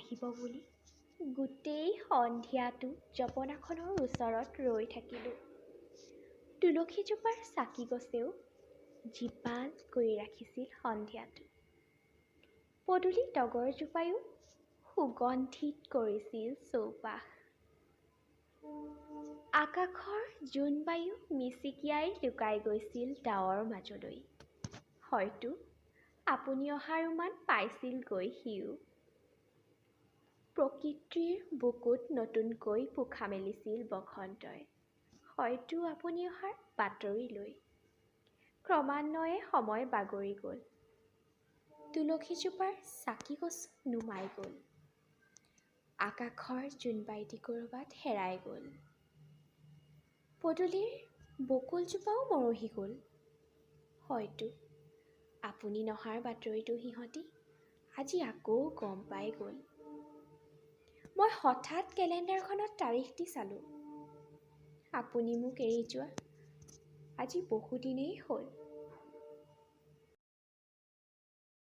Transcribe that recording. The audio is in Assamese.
আহিব বুলি গোটেই সন্ধিয়াটো জপনাখনৰ ওচৰত ৰৈ থাকিলোঁ। তুলসীজোপাৰ চাকি গছেও জীপাল কৰি ৰাখিছিল সন্ধিয়াটো। পদূলিৰ তগৰজোপায়ো সুগন্ধিত কৰিছিল চৌপাশ। আকাশৰ জোনবায়ো মিচিকিয়াই লুকাই গৈছিল ডাৱৰ মাজলৈ। হয়তো আপুনি অহাৰ উমান পাইছিলগৈ সিও। প্ৰকৃতিৰ বুকুত নতুনকৈ পোখা মেলিছিল বসন্তই, হয়তো আপুনি অহাৰ বাতৰি লৈ। ক্ৰমান্বয়ে সময় বাগৰি গ'ল। তুলসীজোপাৰ চাকি গছ নুমাই গ'ল। আকাশৰ জোনবাইটি ক'ৰবাত হেৰাই গ'ল। পদূলিৰ বকুলজোপাও মৰহি গ'ল। হয়তো আপুনি নহাৰ বাতৰিটো সিহঁতি আজি আকৌ গম পাই গ'ল। মই হঠাৎ কেলেণ্ডাৰখনত তাৰিখটি চালোঁ। আপুনি মোক এৰি যোৱা আজি বহুদিনেই হ'ল।